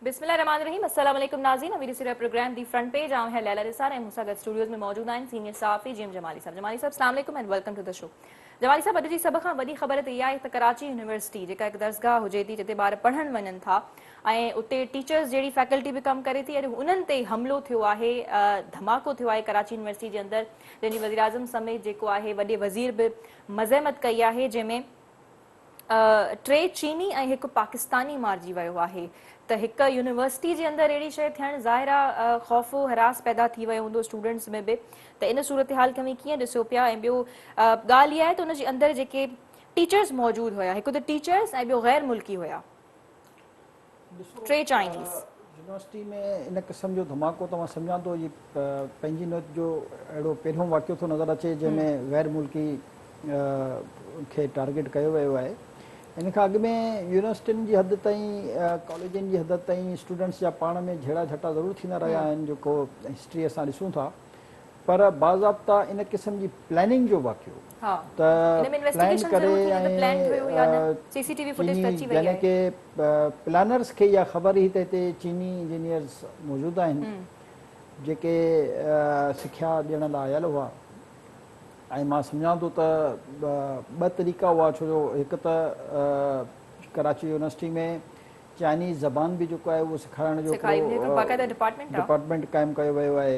بسم الله الرحمٰن الرحيم السلام عليڪم ناظرين اوهين ڏسي رهيا پروگرام the front page آئون آهيان ليليٰ نثار ۽ مون سان گڏ اسٽوڊيوز ۾ موجود آهن سينيئر صحافي جي ايم جمالي صاحب جمالي صاحب السلام عليڪم and welcome to the show Jamali صاحب اڄ جي سڀ کان وڏي خبر ته اها آهي ته ڪراچي يونيورسٽي جيڪا هڪ درسگاهه هجي ٿي جتي ٻار پڙهڻ وڃن ٿا ۽ اتي ٽيچرز جهڙي فيڪلٽي به ڪم ڪري ٿي اڄ انهن تي حملو ٿيو آهي ڌماڪو ٿيو آهي ڪراچي يونيورسٽي جي اندر جنهن جي وزيراعظم سميت جيڪو آهي وڏي وزير به مذمت ڪئي آهي جنهن ۾ ٽي چيني ۽ هڪ پاڪستاني مارجي ويو آهي ته هڪ يونيورسٽي جي اندر اهڙي شيء ٿيڻ ظاهر آ خوف و هراس پيدا ٿي ويو هوندو اسٽوڊنٽس ۾ به ته ان صورتحال کي اوهين ڪيئن ڏسو پيا ۽ ٻيو ڳالهه اها آهي ته ان جي اندر جيڪي ٽيچرس موجود هيا هڪ ته ٽيچرس ۽ ٻيو غير ملڪي هيا ڏسو ٽي چائنيز. يونيورسٽي ۾ ان قسم جو ڌماڪو ته مان سمجهان ٿو هي پنهنجي نوعيت جو اهڙو پهريون واقعو ٿو نظر اچي جنهن ۾ غير ملڪي کي ٽارگيٽ ڪيو ويو آهي ان کان اڳ ۾ يونيورسٽين جي حد تائين ڪاليجن جي حد تائين اسٽوڊنٽس جا پاڻ ۾ جهيڙا جهٽا ضرور ٿيندا رهيا آهن جيڪو هسٽري اسان ڏسون ٿا پر باضابطا ان قسم جي پلاننگ جو واقعو ته پلان ڪري ۽ چيني يعني ڪي پلانرز کي اها خبر هئي ته هتي چيني انجنيئرز موجود آهن جيڪي سکيا ڏيڻ لاء آيل هئا ۽ مان سمجهان ٿو ته ٻه طريقا هئا ڇو جو هڪ ته ڪراچي يونيورسٽي ۾ چائنيز زبان به جيڪو آهي اهو سيکارڻ جو هڪڙو ڊپارٽمينٽ قائم ڪيو ويو آهي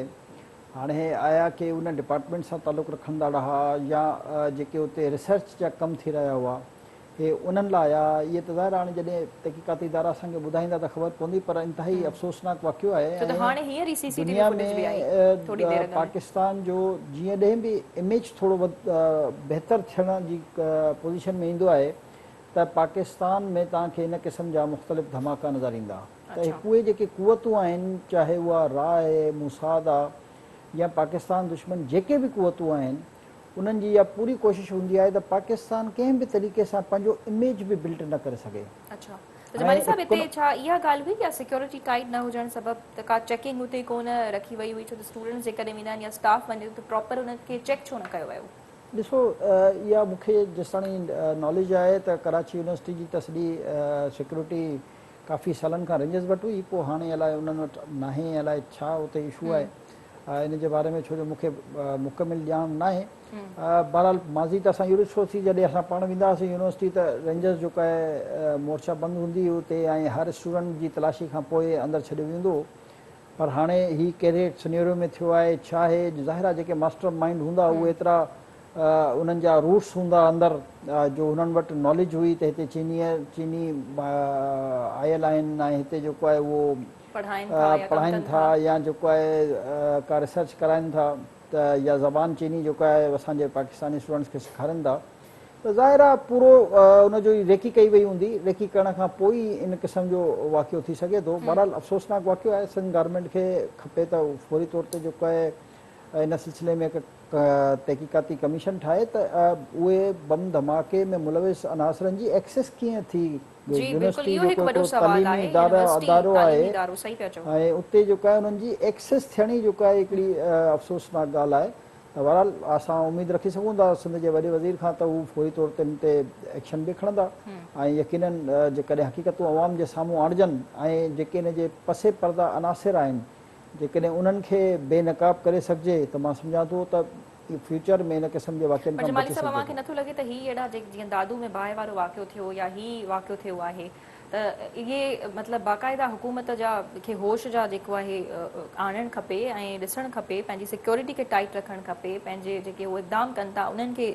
هاڻي هي آيا ڪي ان ڊپارٽمينٽ سان تعلق رکندڙ ها يا جيڪي اتي ريسرچ جا ڪم ٿي رهيا هئا هي انهن لاء آيا اهي ته ظاهر آهي هاڻي جڏهن تحقيقاتي ادارا اسان کي ٻڌائيندا ته خبر پوندي پر انتهائي افسوسناڪ واقعو آهي ۽ دنيا ۾ پاڪستان جو جيئن ڏهين به اميج ٿورو بهتر ٿيڻ جي پوزيشن ۾ ايندو آهي ته پاڪستان ۾ توهان کي ان قسم جا مختلف ڌماڪا نظر ايندا. ته اهي جيڪي قوتون آهن چاهي اها را آهي، موساد آ يا پاڪستان دشمن جيڪي به قوتون آهن انهن جي اها پوري ڪوشش هوندي آهي ته پاڪستان ڪنهن به طريقي سان پنهنجو اميج به بلٽ نه ڪري سگهي. اڇا ته جمالي صاحب هتي ڇا اها ڳالهه هئي يا سيڪيورٽي ٽائيٽ نه هجڻ سبب ته ڪا چيڪنگ اتي ڪونه رکي وئي هئي ڇو ته اسٽوڊنٽس جيڪڏهن ويندا آهن يا اسٽاف وڃي ٿو ته پراپر انهن کي چيڪ ڇو نه ڪيو ويو؟ ڏسو اها مون کي جيستاڻي ناليج آهي ته ڪراچي يونيورسٽي جي ته سڄي سيڪيورٽي ڪافي سالن کان رينجرز وٽ هئي پوء هاڻي الائي انهن وٽ ناهي الائي ڇا اتي اشو آهي ان جي باري ۾ ڇو جو مون کي مڪمل ڄاڻ ناهي بهرحال ماضي ته اسان اهو ڏٺوسين جڏهن اسان پاڻ ويندا هئاسين يونيورسٽي ته رينجرز جو ڪا مورچا بند هوندي هئي اتي ۽ هر اسٽوڊنٽ جي تلاشي کان پوء اندر ڇڏيو ويندو هو پر هاڻي هي ڪهڙي سنيريو ۾ ٿيو آهي ڇا آهي ظاهر آهي جيڪي ماسٽر مائنڊ هوندا اهي ايترا انهن جا روٽس هوندا اندر جو انهن وٽ ناليج هئي ته هتي چيني چيني آيل آهن ۽ هتي جيڪو آهي اهو پڙهائين ٿا يا جيڪو آهي ڪا ريسرچ ڪرائين ٿا ته يا زبان چيني جيڪو آهي اسان جي پاڪستاني اسٽوڊنٽس کي سيکارين ٿا ته ظاهر آهي پورو ان جو ريڪي ڪئي وئي هوندي ريڪي ڪرڻ کان پوء ئي ان قسم جو واقعو ٿي سگهي ٿو بهرحال افسوسناڪ واقعو آهي سنڌ گورنمينٽ کي کپي ته فوري طور تي جيڪو آهي ان سلسلي ۾ هڪ تحقيقاتي ڪميشن ٺاهي ته اهي بم ڌماڪي ۾ ملوث عناصرن جي ايڪسيس ڪيئن ٿي جي بلڪل يونيورسٽي اهو هڪ جيڪو وڏو هڪڙو سوال تعليمي آهي ادارو يونيورسٽي ادارو تعليمي آهي ادارو صحيح پيا چئو. ۽ اتي جيڪو آهي انهن جي ايڪسيس ٿيڻ ئي جيڪو آهي هڪڙي افسوسناڪ ڳالهه آهي ته بهرحال اسان اميد رکي سگهون ٿا سنڌ جي وڏي وزير کان ته هو فوري طور تي ان تي ايڪشن به کڻندا ۽ يقينن جيڪڏهن حقيقتون عوام جي سامهون آڻجن ۽ جيڪي ان جي پس پرده عناصر آهن جيڪڏهن انهن کي بي نقاب ڪري سگهجي ته مان سمجهان ٿو ته فيوچر ۾ ان قسم جي واقعن پر کان جمالي بچي صاحب سگهجي اوهان کي ٿو. نٿو لڳي ته هي اهڙا جيڪي جيئن دادو ۾ باهه وارو واقعو ٿيو يا هي واقعو ٿيو آهي ته اهي مطلب باقاعده حڪومت جا کي هوش جا جيڪو آهي آڻڻ کپي ۽ ڏسڻ کپي پنهنجي سيڪيورٽي کي ٽائيٽ رکڻ کپي پنهنجي جيڪي هو اقدام ڪن ٿا انهن کي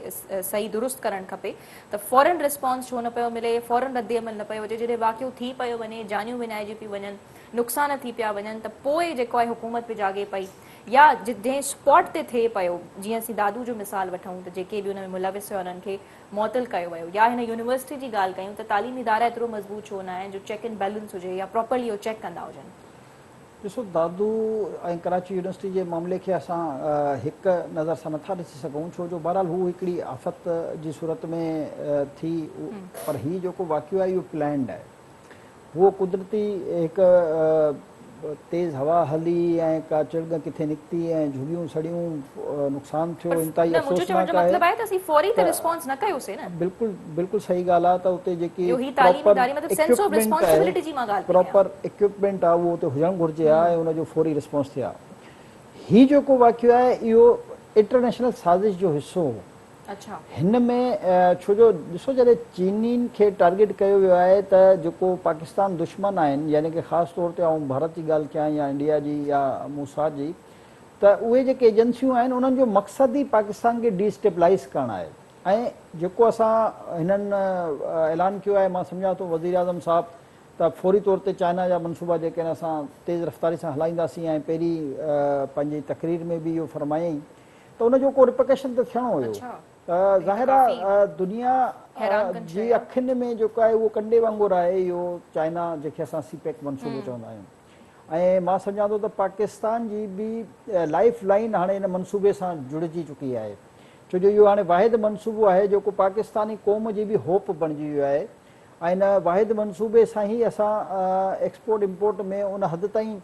صحيح درست ڪرڻ کپي ته فورن رسپانس ڇو نه پيو ملي فورن رد عمل نه پيو اچي جڏهن واقعو ٿي پيو وڃي جانيون وڃائجي پيون وڃن نقصان ٿي پيا وڃن ته پوء جيڪو آهي حڪومت به جاڳي پئي يا جنهن اسپاٽ تي ٿئي پيو جيئن اسين دادو جو مثال وٺون ته جيڪي به ان ۾ ملوث هيا انهن کي معطل ڪيو ويو يا هن يونيورسٽي جي ڳالهه ڪيون ته تعليمي ادارا ايترو مضبوط ڇو نه آهن جو چيڪ اينڊ بيلنس هجي يا پراپرلي اهو چيڪ ڪندا هجن. ڏسو دادو ۽ ڪراچي يونيورسٽي جي معاملي کي اسان هڪ نظر سان نٿا ڏسي سگهون ڇو جو بهرحال هو هڪڙي آفت جي صورت ۾ ٿي پر هي جيڪو واقعو آهي اهو پلانڊ آهي. هو قدرتي هڪ تيز هوا هلي ۽ ڪا چڙڳ ڪٿي نڪتي ۽ جهڳيون سڙيون نقصان ٿيو پر انتهائي نه منهنجو چوڻ جو افسوسناڪ آهي مطلب آهي ته اسين فوري ته ته رسپانس نه ڪيوسين نه. بلڪل بلڪل صحيح ڳالهه آهي ته اتي جيڪي اهو هي تعليمي پراپر اداري مطلب سينس آف اڪيوپمينٽ آهي رسپانسبلٽي جي مان ڳالهه پئي ڪيان. پراپر اڪيوپمينٽ آهي اهو اتي هجڻ گهرجي ها ۽ ان جو فوري رسپانس ٿئي ها. هي جيڪو واقعو آهي اهو انٽرنيشنل سازش جو حصو هو. هن ۾ ڇو جو ڏسو جڏهن چينين کي ٽارگيٽ ڪيو ويو آهي ته جيڪو پاڪستان دشمن آهن يعني ڪي خاص طور تي آئون ڀارت جي ڳالهه ڪيان يا انڊيا جي يا موساد جي ته اهي جيڪي ايجنسيون آهن انهن جو مقصد ئي پاڪستان کي ڊي اسٽيبلائيز ڪرڻ آهي ۽ جيڪو اسان هنن اعلان ڪيو آهي مان سمجهان ٿو وزيراعظم صاحب ته فوري طور تي چائنا جا منصوبا جيڪي آهن اسان تيز رفتاري سان هلائينداسين ۽ پهرين پنهنجي تقرير ۾ به اهو فرمايائين ته ان جو ڪو ريپرڪشن ته ٿيڻو هيو ته ظاهر آ دنيا جي اکين ۾ جيڪو آهي اهو ڪنڊي وانگر آهي اهو چائنا جنهن کي اسان سي پيڪ منصوبو چوندا آهيون ۽ مان سمجهان ٿو ته پاڪستان جي به لائف لائن هاڻي ان منصوبي سان جڙجي چڪي آهي ڇو جو اهو هاڻي واحد منصوبو آهي جيڪو پاڪستاني قوم جي به هوپ بڻجي ويو آهي ۽ ان واحد منصوبي سان ئي اسان ايڪسپورٽ امپورٽ ۾ ان حد تائين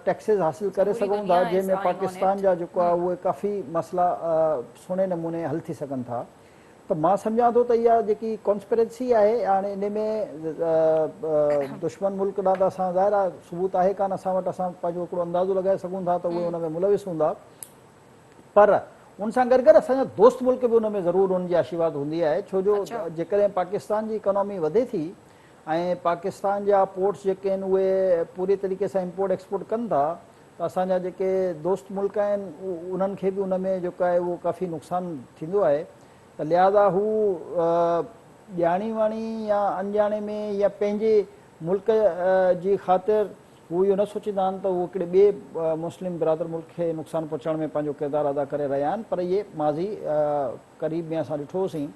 ٽيڪسز حاصل ڪري سگهون ٿا جنهن ۾ پاڪستان جا جيڪو آهي اهي ڪافي مسئلا سهڻي نموني حل ٿي سگهن ٿا ته مان سمجهان ٿو ته اها جيڪي ڪانسپرنسي آهي هاڻي ان ۾ دشمن ملڪ ڏانهن ته اسان ظاهر آهي ثبوت آهي ڪانه اسان وٽ اسان پنهنجو هڪڙو اندازو لڳائي سگهون ٿا ته اهي ان ۾ ملوث هوندا پر ان سان گڏ گڏ اسان جا دوست ملڪ به ان ۾ ضرور انهن جي آشيرواد هوندي آهي ڇو جو جيڪڏهن پاڪستان جي اڪانومي وڌي ٿي ۽ پاڪستان جا پورٽس جيڪي آهن اهي پوري طريقي سان امپورٽ ايڪسپورٽ ڪن ٿا ته اسان جا جيڪي دوست ملڪ آهن انهن کي به ان ۾ جيڪو آهي اهو ڪافي نقصان ٿيندو آهي ته لهٰذا هو ڄاڻي واڻي يا انڄاڻي ۾ يا پنهنجي ملڪ جي خاطر هو اهو نه سوچيندا آهن ته هو هڪڙي ٻئي مسلم برادر ملڪ کي نقصان پهچائڻ ۾ پنهنجو ڪردار ادا ڪري رهيا آهن پر اهي ماضي قريب ۾ اسان ڏٺو هوسين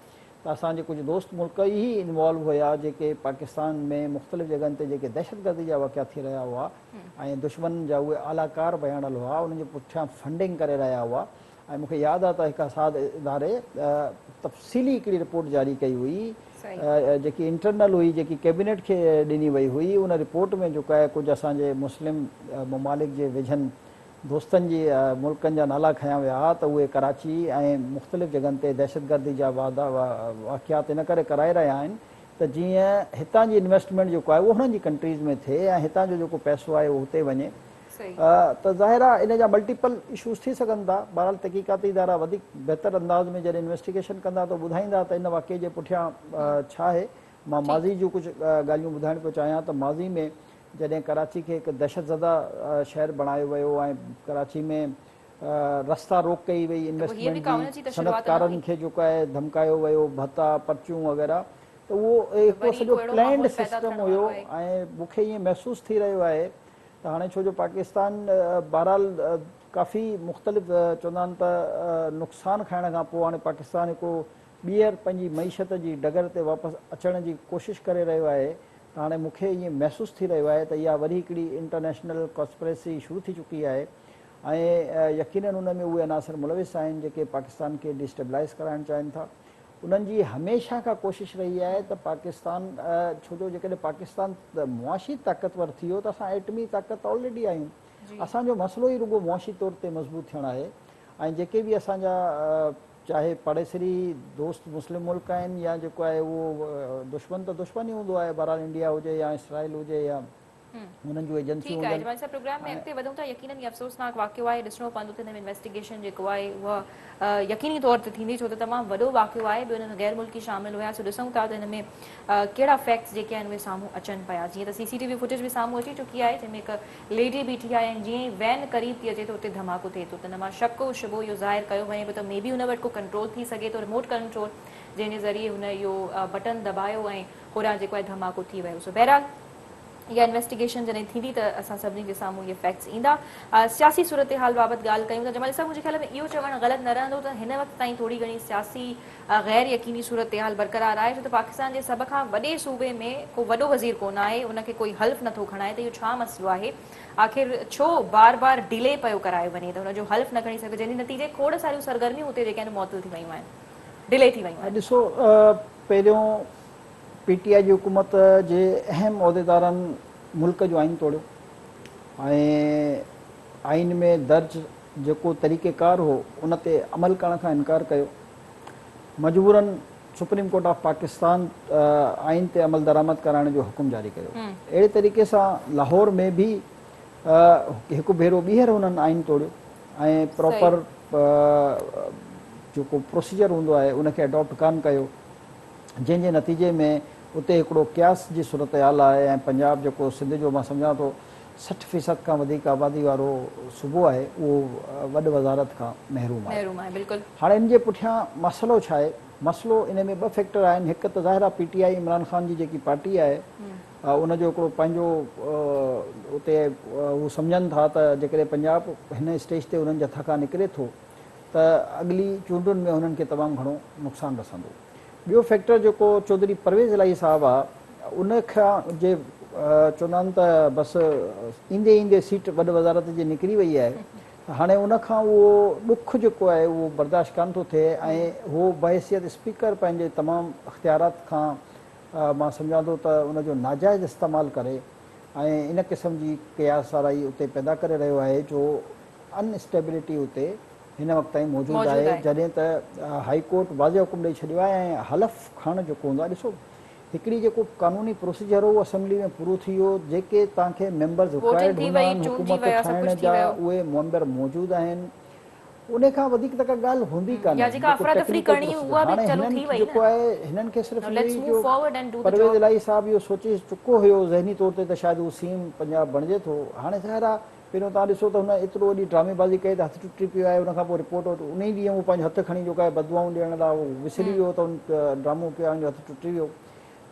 ته اسان جي ڪجهه دوست ملڪ ئي انوالو هيا جيڪي پاڪستان ۾ مختلف جڳهن تي جيڪي دهشتگردي جا واقعا ٿي رهيا هئا ۽ دشمن جا اهي اعليٰ ڪار بياڻل هئا انهن جي پٺيان فنڊنگ ڪري رهيا هئا ۽ مون کي ياد آهي ته هڪ حساد اداري تفصيلي هڪڙي رپورٽ جاري ڪئي هئي جيڪي انٽرنل هئي جيڪي ڪيبينيٽ کي ڏني وئي هئي ان رپورٽ ۾ جيڪو آهي ڪجهه اسان جي مسلم ممالڪ جي ويجهن دوستن جي ملڪن جا نالا کنيا ويا ها ته اهي ڪراچي ۽ مختلف جڳهن تي دهشتگردي جا واقعات ان ڪري ڪرائي رهيا آهن ته جيئن هتان جي انويسٽمينٽ جيڪو آهي اهو هنن جي ڪنٽريز ۾ ٿئي ۽ هتان جو جيڪو پئسو آهي اهو هتي وڃي ته ظاهر آهي ان جا ملٽيپل اشوز ٿي سگهن ٿا بهرحال تحقيقاتي ادارا وڌيڪ بهتر انداز ۾ جڏهن انويسٽيگيشن ڪندا ته ٻڌائيندا ته ان واقعي جي پٺيان ڇا آهي مان ماضي جون ڪجهه ڳالهيون ٻڌائڻ پيو چاهيان ته ماضي ۾ جڏهن ڪراچي کي هڪ دهشت زده شهر بڻايو ويو ۽ ڪراچي ۾ رستا روڪ ڪئي وئي انويسٽمينٽ جي صنعتڪارن کي جيڪو آهي ڌمڪايو ويو ڀتا پرچيون وغيره ته اهو هڪڙو سڄو پلانڊ سسٽم هيو ۽ مون کي ائين محسوس ٿي رهيو آهي ته هاڻي ڇو جو پاڪستان بهرحال ڪافي مختلف چوندا آهن ته نقصان کائڻ کان پوء هاڻي پاڪستان هڪڙو ٻيهر پنهنجي معيشت جي ڊگر تي واپس اچڻ جي ڪوشش ڪري رهيو آهي ته هاڻي مون کي ائين محسوس ٿي رهيو آهي ته اها وري هڪڙي انٽرنيشنل ڪانسپريسي شروع ٿي چڪي آهي ۽ يقينن ان ۾ اهي عناصر ملوث آهن جيڪي پاڪستان کي ڊي اسٽيبلائيز ڪرائڻ چاهين ٿا. انهن جي هميشه کان ڪوشش رهي آهي ته پاڪستان ڇو جو جيڪڏهن پاڪستان معاشي طاقتور ٿي ويو ته اسان ايٽمي طاقت آلريڊي آهيون اسان جو مسئلو ئي رڳو معاشي طور تي مضبوط ٿيڻ آهي ۽ جيڪي به اسان جا چاهي پاڙيسري دوست مسلم ملڪ آهن يا جيڪو آهي اهو دشمن ته دشمن ئي هوندو آهي بهرحال انڊيا هجي يا اسرائيل هجي يا انهن جون ايجنسيون ٺيڪ آهي هجن. جمالي صاحب پروگرام ۾ اڳتي وڌون ٿا يقينن هي افسوسناڪ واقعو آهي ڏسڻو پوندو ته هن ۾ انويسٽيگيشن جيڪو آهي اها يقيني طور تي ٿيندي ڇو ته تمام وڏو واقعو آهي ٻيو هن ۾ غير ملڪي شامل هيا سو ڏسون ٿا ته هن ۾ ڪهڙا فيڪٽس جيڪي آهن اهي سامهون اچن پيا جيئن ته سي سي ٽي وي فوٽيج به سامهون اچي چڪي آهي جنهن ۾ هڪ ليڊي بيٺي آهي ۽ جيئن ئي وين قريب ٿي اچي ته اتي ڌماڪو ٿئي ٿو ته ان مان شڪ و شبهو اهو ظاهر ڪيو وڃي پيو ته مي بي هن وٽ ڪو ڪنٽرول ٿي سگهي ٿو ريموٽ ڪنٽرول جنهن جي ذريعي هن اهو بٽن دٻايو ۽ هوڏانهن جيڪو آهي ڌماڪو ٿي ويو سو بهرحال اها انويسٽيگيشن جڏهن ٿيندي ته اسان سڀني جي سامهون اهي فيڪٽس ايندا. سياسي صورتحال بابت ڳالهه ڪيون ته جمالي صاحب منهنجي خيال ۾ اهو چوڻ غلط نه رهندو ته هن وقت تائين ٿوري گهڻي سياسي غير يقيني صورتحال برقرار آهي ڇو ته پاڪستان جي سڀ کان وڏي صوبي ۾ ڪو وڏو وزير ڪونه آهي ان کي ڪوئي حلف نٿو کڻائي ته اهو ڇا مسئلو آهي آخر ڇو بار بار ڊيلي پيو ڪرايو وڃي ته هن جو حلف نه کڻي سگهي جنهن جي نتيجي کوڙ ساريون سرگرميون اتي جيڪي آهن معطل ٿي ويون آهن ڊيلي ٿي ويون آهن. ڏسو پهريون پي ٽي آء جي حڪومت جي اهم عهديدارن ملڪ جو آئين توڙيو ۽ آئين ۾ درج جيڪو طريقيڪار هو ان تي عمل ڪرڻ کان انڪار ڪيو. مجبورن سپريم ڪورٽ آف پاڪستان آئين تي عملدرآمد ڪرائڻ جو حڪم جاري ڪيو. اهڙي طريقي سان لاهور ۾ به هڪ ڀيرو ٻيهر هنن آئين توڙيو ۽ پراپر جيڪو پروسيجر هوندو آهي ان کي اڊاپٽ ڪانه ڪيو جنهن جي نتيجي ۾ اتي هڪڙو قياس جي صورتحال آهي ۽ پنجاب جيڪو سنڌ جو مان سمجهان ٿو 60% کان وڌيڪ آبادي وارو صوبو آهي اهو وڏ وزارت کان محروم آهي. هاڻي ان جي پٺيان مسئلو ڇا آهي؟ مسئلو ان ۾ ٻه فيڪٽر آهن هڪ ته ظاهر آهي پي ٽي آء عمران خان جي جيڪي پارٽي آهي ان جو هڪڙو پنهنجو اتي هو سمجهن ٿا ته جيڪڏهن پنجاب هن اسٽيج تي انهن جي هٿ کان نڪري ٿو ته اڳلي چونڊن ۾ هنن کي تمام گهڻو نقصان رسندو. ٻيو فيڪٽر جيڪو چوڌري پرويز الاهي صاحب آ ان کان جي چوندا آهن ته بس ايندي ايندي سيٽ وڏ وزارت جي نڪري وئي آهي ته هاڻي ان کان اهو ڏک جيڪو آهي اهو برداشت ڪانه ٿو ٿئي ۽ هو بحيثيت اسپيڪر پنهنجي تمام اختيارات کان مان سمجهان ٿو ته ان جو ناجائز استعمال ڪري ۽ ان قسم جي قياس آرائي اتي پيدا ڪري رهيو آهي جو ان اسٽيبلٽي اتي هن وقت تائين موجود آهي جڏهن ته هائي ڪورٽ واضح حڪم ڏئي ڇڏيو آهي ۽ حلف کڻڻ جيڪو هوندو آهي ڏسو هڪڙي جيڪو قانوني پروسيجر هو اهو اسيمبلي ۾ پورو ٿي ويو جيڪي توهان کي ميمبرز رڪوائرڊ هوندا آهن حڪومت ٺاهڻ جا اهي ميمبر موجود آهن ان کان وڌيڪ ته ڪا ڳالهه هوندي ڪانهي جيڪو ٽيڪنيڪل پروسيجر هاڻي هنن جيڪو آهي هنن کي صرف اهو ئي جو پرويز الاهي صاحب اهو سوچي چڪو هيو ذهني طور تي ته شايد هو سي ايم پنجاب بڻجي ٿو هاڻي ظاهر آهي پهريون توهان ڏسو ته هن ايترو وڏي ڊرامي بازي ڪئي ته هٿ ٽٽي پيو آهي ان کان پوء رپورٽ ان ئي ڏينهن هو پنهنجو هٿ کڻي جيڪو آهي بددعائون ڏيڻ لاء هو وسري ويو ته هن ڊرامو ڪيو آهي ان جو هٿ ٽٽي ويو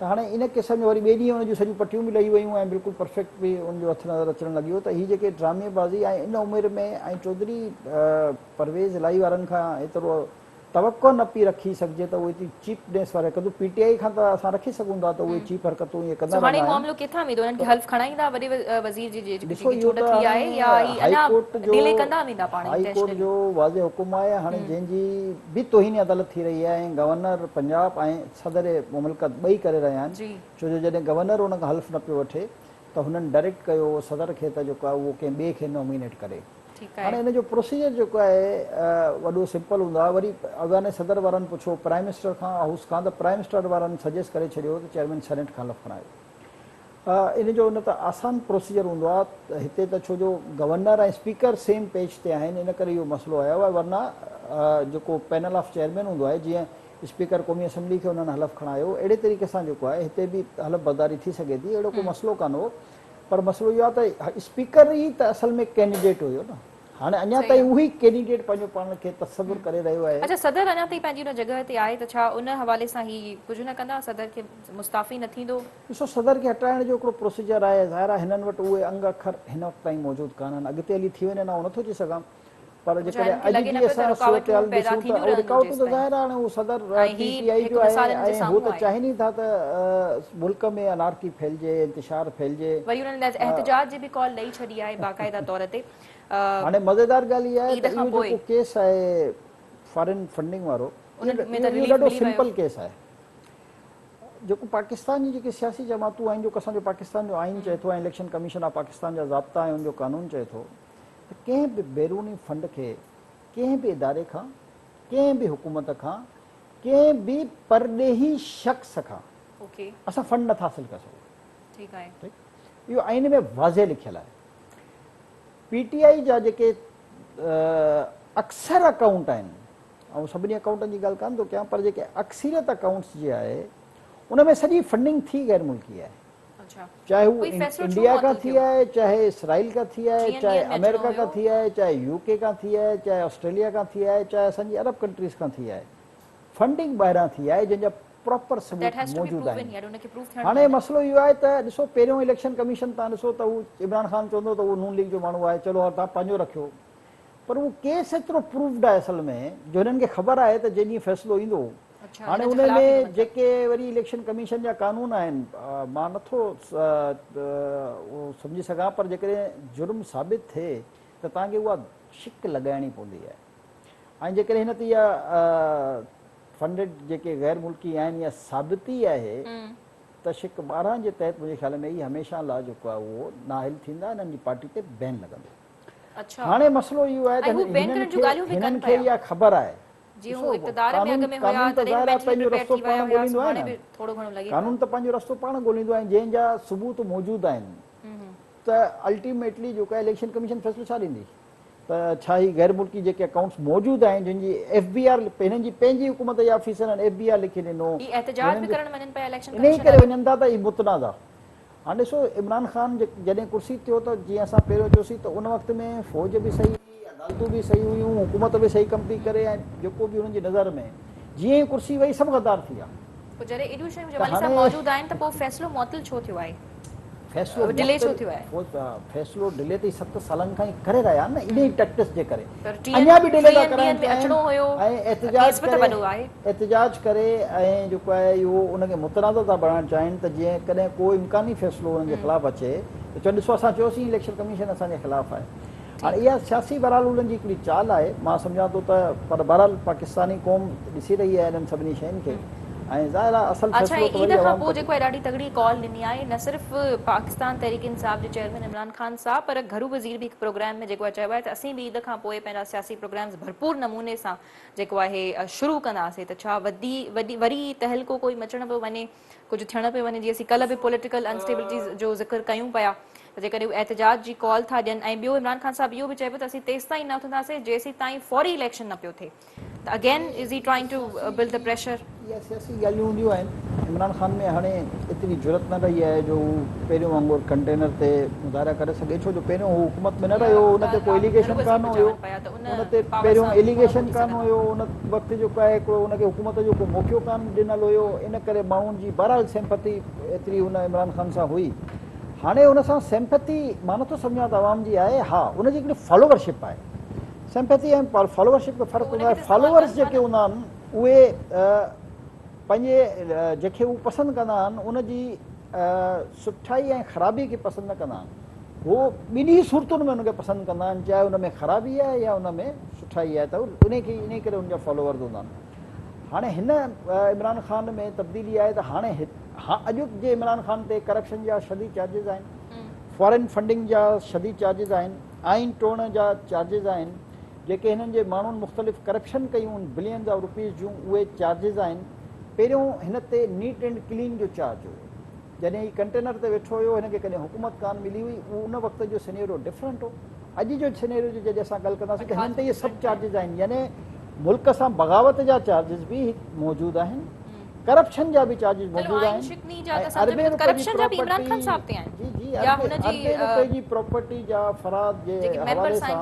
ته هاڻي ان قسم جو وري ٻئي ڏينهن ان جون سڄيون پٽيون به لهي ويون ۽ بلڪل پرفيڪٽ به ان جو هٿ نظر اچڻ لڳي ويو ته هي جيڪي ڊرامي بازي ۽ ان عمر ۾ ۽ چوڌري پرويز الاهي وارن کان ايترو توقع نه پئي رکي سگهجي ته اهي ايتري چيپنيس واري حرڪتون پي ٽي آء کان ته اسان رکي سگهون ٿا ته اهي چيپ حرڪتون اهي ڪندا سو هاڻي رهندا آهن. معاملو ڪيٿان ويندو انهن کي حلف کڻائيندا وڏي وزير جي جيڪي ڏسو اهو چونڊ ته ٿي آهي هاڻي يا هي هائي اڃا ڪورٽ جو ڊيلي ڪندا ويندا پاڻ هائي ڪورٽ انٽينشنلي. جو واضح حڪم آهي هاڻي جنهن جي به توهين عدالت ٿي رهي آهي ۽ گورنر پنجاب ۽ صدر مملڪت ٻئي ڪري رهيا آهن ڇو جو جڏهن گورنر ان کان حلف نه پيو وٺي ته هنن ڊائريڪٽ ڪيو هو صدر کي ته جيڪو آهي اهو ڪنهن ٻئي کي نومينيٽ ڪري. هاڻي ان جو پروسيجر جيڪو آهي وڏو سمپل هوندو آهي وري ايوان صدر وارن پڇيو پرائم منسٽر کان هائوس کان ته پرائم منسٽر وارن سجيسٽ ڪري ڇڏيو ته چيئرمين سينيٽ کان حلف کڻايو ان جو نه ته آسان پروسيجر هوندو آهي هتي ته ڇو جو گورنر ۽ اسپيڪر سيم پيج تي آهن ان ڪري اهو مسئلو آيو آهي ورنه جيڪو پينل آف چيئرمين هوندو آهي جيئن اسپيڪر قومي اسيمبلي کي انهن حلف کڻايو اهڙي طريقي سان جيڪو آهي هتي به حلف برداري ٿي سگهي ٿي اهڙو ڪو مسئلو ڪانه هو پر مسئلو اهو آهي ته اسپيڪر ئي ته اصل ۾ ڪينڊيڊيٽ هيو نه هاڻي اڃا تائين اهو ئي ڪينڊيڊيٽ پنهنجو پاڻ کي تصور ڪري رهيو آهي. اڇا صدر اڃا تائين پنهنجي ان جڳهه تي آهي ته ڇا ان حوالي سان هي ڪجهه نه ڪندا صدر کي مستعفي نه ٿيندو؟ ڏسو صدر کي هٽائڻ جو هڪڙو پروسيجر آهي ظاهر آهي هنن وٽ اهي انگ اکر هن وقت تائين موجود ڪانهن اڳتي هلي ٿي وڃن آئون نٿو چئي سگهان پر جيڪڏهن اڄ جي اسان صورتحال ڏسون ته اهي رڪاوٽون ته ظاهر آهي هاڻي هو صدر پي ٽي آء جو آهي ۽ هو ته چاهين ئي ٿا ته ملڪ ۾ انارڪي ڦهلجي انتشار ڦهلجي. وري انهن احتجاج جي به ڪال ڏئي ڇڏي آهي باقاعده طور تي هاڻي مزيدار ڳالهه اها آهي ته اهو جيڪو ڪيس آهي فارين فنڊنگ وارو اهو ڏاڍو سمپل ڪيس آهي جيڪو پاڪستان جي جيڪي سياسي جماعتون آهن جيڪو اسان جو پاڪستان جو آئين چئي ٿو ۽ اليڪشن ڪميشن آف پاڪستان جا ضابطا ۽ ان جو قانون چئي ٿو ته ڪنهن به بيروني فنڊ کي ڪنهن به اداري کان، ڪنهن به حڪومت کان، ڪنهن به پرڏيهي شخص کان اسان فنڊ نٿا حاصل ڪري سگهون. ٺيڪ اهو آئين ۾ واضح لکيل آهي. پي ٽي آء جا جيڪي اڪثر اڪائونٽ آهن، آئون سڀني اڪائونٽن جي ڳالهه ڪانه ٿو ڪيان پر جيڪي اڪثريت اڪائونٽس جي آهي ان ۾ سڄي فنڊنگ ٿي غير ملڪي آهي. چاهي هو انڊيا کان ٿي آهي، چاهي اسرائيل کان ٿي آهي، چاهي آمريڪا کان ٿي آهي، چاهي يو ڪي کان ٿي آهي، چاهي آسٽريليا کان ٿي آهي، چاهي اسان جي عرب ڪنٽريز کان ٿي آهي. فنڊنگ ٻاهران ٿي آهي جنهن جا پراپر ثبوت موجود آهن. هاڻي مسئلو اهو آهي ته ڏسو پهريون اليڪشن ڪميشن تان ڏسو ته هو عمران خان چوندو ته اهو نون ليگ جو ماڻهو آهي چلو هاڻ توهان پنهنجو رکيو پر اهو ڪيس ايترو پروفڊ آهي اصل ۾ جو هنن کي خبر آهي ته جنهن ڏينهن فيصلو ايندو هاڻي ان ۾ جيڪي وري اليڪشن ڪميشن جا قانون آهن مان نٿو اهو سمجهي سگهان پر جيڪڏهن جرم ثابت ٿئي ته توهان کي اها شق لڳائڻي پوندي آهي ۽ جيڪڏهن هن تي اها فنڊڊ جيڪي غير ملڪي آهن اها ثابتي آهي ته شق 12 جي تحت منهنجي خيال ۾ هي هميشه لا جيڪو آهي اهو نااهل ٿيندا انهن جي پارٽي تي بين لڳندو. هاڻي مسئلو اهو آهي ته هنن کي اها خبر آهي ڏسو قانون قانون ته ظاهر آهي پنهنجو رستو پاڻ ڳوليندو آهي نه قانون ته پنهنجو رستو پاڻ ڳوليندو آهي جنهن جا ثبوت موجود آهن ته الٽيميٽلي جيڪو آهي اليڪشن ڪميشن فيصلو ڇا ڏيندي ته ڇا هي غير ملڪي جيڪي اڪائونٽس موجود آهن جن جي ايف بي آر هنن جي پنهنجي حڪومت جي آفيسرن ايف بي آر لکي ڏنو هي احتجاج به ڪرڻ وڃن پيا اليڪشن انهي ڪميشن ڪري آڏو. وڃن ٿا ته هي متنازع هاڻ ڏسو عمران خان جڏهن ڪرسي تي هو ته جيئن اسان پهريون چيوسين ته ان وقت ۾ فوج به صحيح هئي عدالتون به صحيح هيون حڪومت به صحيح ڪم پئي ڪري ۽ جيڪو به انهن جي نظر ۾ جيئن ئي ڪرسي وئي سڀ غدار ٿي ويا. پوء جڏهن ايڏيون شيون ته جمالي صاحب هاڻي موجود آهن ته پوء فيصلو معطل ڇو ٿيو آهي؟ فيصلو ڊلي ڇو معطل ٿيو آهي؟ فيصلو ڊلي ته هي 7 سالن کان ئي ڪري رهيا آهن نه انهي ٽيڪٽس جي ڪري پر اڃا به ڊلي ٿا ٽيهن ڪرائڻ ڏينهن ۾ چاهين اچڻو هيو ۽ احتجاج ڪيس به ته ڪري وڏو آهي. احتجاج ڪري ۽ جيڪو آهي اهو ان کي متنازع ٿا بڻائڻ چاهين ته جيئن ڪڏهن ڪو امڪاني فيصلو انهن جي خلاف اچي ته چون ڏسو اسان چيوسين اليڪشن ڪميشن اسان جي خلاف آهي. هاڻي اها سياسي بهرحال انهن جي هڪڙي چال آهي، مان سمجهان ٿو ته پر بهرحال پاڪستاني قوم ڏسي رهي آهي انهن سڀني شين کي ۽ ظاهر آهي اصل اڇا فيصلو ۽ ته عيد وري کان عوام پوء ڪندي. جيڪو آهي ڏاڍي تڳڙي ڪال ڏني آهي نه صرف پاڪستان تحريڪ انصاف جي چيئرمين عمران خان صاحب پر گهرو وزير به هڪ پروگرام ۾ جيڪو آهي چيو آهي ته اسين به عيد کان پوء پنهنجا سياسي پروگرامز ڀرپور نموني سان جيڪو آهي شروع ڪنداسين ته ڇا وڌي وڏي وري تهلڪو ڪوئي مچڻ پيو وڃي ڪجهه ٿيڻ پيو وڃي جيئن اسين ڪلهه به پوليٽيڪل انسٽيبلٽي جو ذڪر ڪيون پيا ته جيڪڏهن هو احتجاج جي ڪال ٿا ڏين ۽ ٻيو عمران خان صاحب اهو به چئي پيو ته اسين تيستائين نه اٿنداسين جيسيتائين فوري اليڪشن نه پيو ٿئي ته again is he trying to build the pressure. اها سياسي ڳالهيون هونديون آهن، عمران خان ۾ هاڻي ايتري جرئت نه رهي آهي جو هو پهريون وانگر ڪنٽينر تي مظاهرا ڪري سگهي ڇو جو پهريون هو حڪومت ۾ نه رهيو هو ان تي ڪو ايليگيشن ڪانه هيو ان تي پهريون ايليگيشن ڪانه هيو ان وقت جيڪو آهي هڪڙو ان کي حڪومت جو ڪو موقعو ڪانه ڏنل هيو ان ڪري ماڻهن جي بهرحال سيمپٿي ايتري ان عمران خان سان هئي هاڻي ان سان سيمپٿي مان نٿو سمجهان ته عوام جي آهي ها ان جي هڪڙي فالوورشپ آهي سيمپٿي ۽ فالوورشپ ۾ فرق هوندو آهي فالوورس جيڪي هوندا آهن اهي پنهنجي جنهن کي هو پسند ڪندا آهن ان جي سٺائي ۽ خرابي کي پسند نه ڪندا آهن هو ٻنهي صورتن ۾ ان کي پسند ڪندا آهن چاهي ان ۾ خرابي آهي يا ان ۾ سٺائي آهي ته انهي کي انهي ڪري ان جا فالوورز هوندا آهن هاڻي هن عمران خان ۾ تبديلي آهي ته هاڻي اڄ جي عمران خان تي ڪرپشن جا شديد چارجز آهن فارن فنڊنگ جا شديد چارجز آهن آئين ٽوڙڻ جا چارجز آهن جيڪي هنن جي ماڻهن مختلف ڪرپشن ڪيون آهن بلينز آف روپيز جون اهي چارجز آهن پهريون هن تي نيٽ اينڊ ڪلين جو چارج هيو جڏهن هي ڪنٽينر تي ويٺو هيو هن کي ڪڏهن حڪومت ڪانه ملي هئي اهو ان وقت جو سينيريو ڊفرنٽ هو اڄ جو سينيريو جو جڏهن اسان ڳالهه ڪنداسين ته هنن تي اهي سڀ چارجز آهن يعني ملڪ سان بغاوت جا چارجز به موجود آهن ڪرپشن جا به چارجز موجود آهن ۽ اربين روپين جي پراپرٽي جي جي اربين روپين جي پراپرٽي جا فراد جي حوالي سان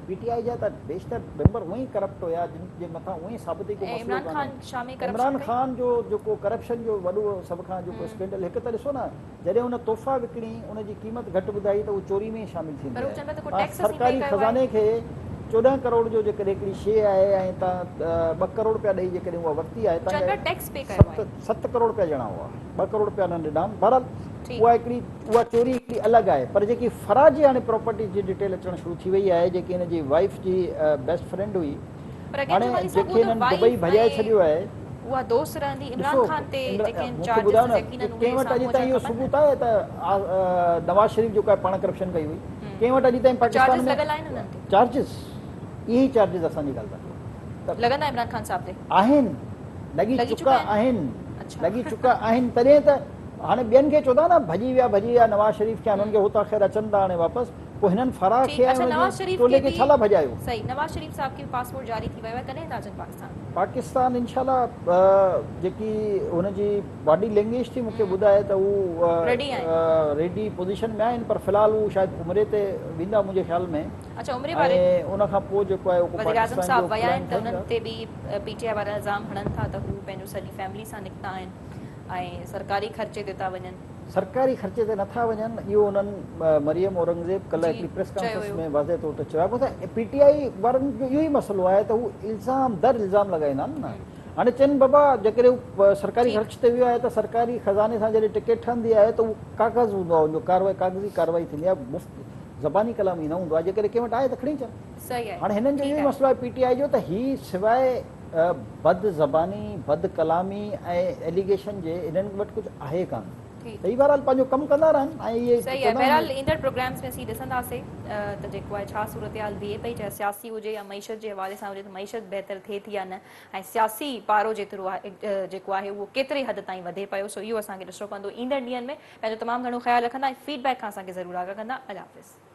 پي ٽي آء جا ته بيشتر ميمبر اونئن ئي ڪرپٽ هيا جن جي مٿان اونئن ئي ثابتي ڪو مسئلو ڪانهي عمران خان جو جيڪو ڪرپشن جو وڏو سڀ کان جيڪو اسڪينڊل هڪ ته ڏسو نه جڏهن هن تحفا وڪڻي ان جي قيمت گهٽ ٻڌائي ته اهو چوري ۾ ئي شامل ٿيندي آهي. توهان سرڪاري خزاني کي 14 ڪروڙ جو جيڪڏهن هڪڙي شيء آهي ۽ توهان 2 ڪروڙ رپيا ڏئي جيڪڏهن اها ورتي آهي توهان جا 7 ڪروڙ رپيا ڏيڻا هئا 2 ڪروڙ رپيا نه ڏنا بهرحال اها هڪڙي اها چوري هڪڙي الڳ آهي پر جيڪي فراجي هاڻي پراپرٽي جي ڊيٽيل اچڻ شروع ٿي وئي آهي جيڪي هن جي وائيف جي بيسٽ فرينڊ هئي پر اگين هاڻي جمالي صاحب جيڪي اهو ته هنن دبئي وائيف ڀڄائي ۽ ڇڏيو آهي اها دوست رهندي ڏسو عمران خان تي جيڪي آهن مون کي چارجز ٻڌايو نه يقينن اهي ڪنهن وٽ اڄ سامهون تائين اچڻ اهو کپن ثبوت نه. آهي ته نواز شريف جيڪو آهي پاڻ ڪرپشن ڪئي هئي ڪنهن وٽ اڄ تائين پاڪستان چارجز ۾ لڳل آهن انهن تي چارجز اهي ئي چارجز اسان جي ڳالهه ٿا ڪيون ته لڳندا عمران خان صاحب تي آهن لڳي لڳي چڪا چڪا آهن اڇا لڳي چڪا آهن تڏهن ته هاڻي ٻين کي چوندا نه ڀڄي ويا ڀڄي ويا نواز شريف کي هنن کي هو ته خير اچن ٿا هاڻي واپس پوء هنن فرح ٺيڪ کي ۽ اڇا ان نواز جي شريف ٽولي کي کي به ڇا لاء ڀڄايو؟ صحيح نواز شريف صاحب کي به پاسپورٽ جاري ٿي ويو آهي ڪڏهن ٿا اچن پاڪستان؟ پاڪستان انشاء الله جيڪي هن جي باڊي لينگويج ٿي مونکي ٻڌائي ته هو ريڊي آهن ريڊي پوزيشن ۾ آهن پر في الحال هو شايد عمري تي ويندا منهنجي خيال ۾ اڇا عمري واري ۽ ان کان پوء جيڪو آهي اهو وزير اعظم پاڪستان صاحب جو ويا پلان آهن ته انهن ٺاهيندا. تي به پي ٽي آء وارا الزام هڻن ٿا ته هو پنهنجو سڄي فيملي سان نڪتا آهن ۽ سرڪاري خرچي تي ٿا وڃن. سرڪاري خرچي تي نٿا وڃن اهو انهن مريم اورنگزيب ڪلهه جي هڪڙي پريس چيو ڪانفرنس هيو. ۾ واضح طور تي چيو آهي ته پي ٽي آء وارن جو اهو ئي مسئلو آهي ته هو الزام در الزام لڳائيندا آهن نه هاڻي چين بابا جيڪڏهن هو سرڪاري ٺيڪ. خرچ تي ويو آهي ته سرڪاري خزاني سان جڏهن ٽڪيٽ ٺهندي آهي ته اهو ڪاغذ هوندو آهي ان جو ڪارروائي ڪاغذي ڪارروائي ٿيندي آهي مفت زباني ڪلام ئي نه هوندو آهي جيڪڏهن ڪنهن وٽ آهي ته کڻي اچن صحيح آهي هاڻي هنن جو ٺيڪ اهو ئي آهي. مسئلو آهي پي ٽي آء جو ته هي سواء بد زباني، بد ڪلامي ۽ ايليگيشن جي انهن وٽ ڪجهه آهي ڪانه ته هي بهرحال پنهنجو ڪم ڪندا رهن ۽ اهي صحيح آهي بهرحال ايندڙ پروگرامز ۾ اسين ڏسنداسين ته جيڪو آهي ڇا صورتحال بيهي پئي چاهي سياسي هجي يا معيشت جي حوالي سان هجي ته معيشت بهتر ٿئي ٿي يا نه ۽ سياسي پارو جيترو آهي جيڪو آهي اهو ڪيتري حد تائين وڌي پيو سو اهو اسان کي ڏسڻو پوندو ايندڙ ڏينهن ۾ پنهنجو تمام گهڻو خيال رکندا ۽ فيڊ بيڪ کان اسان کي ضرور آگاهه ڪندا الله حافظ.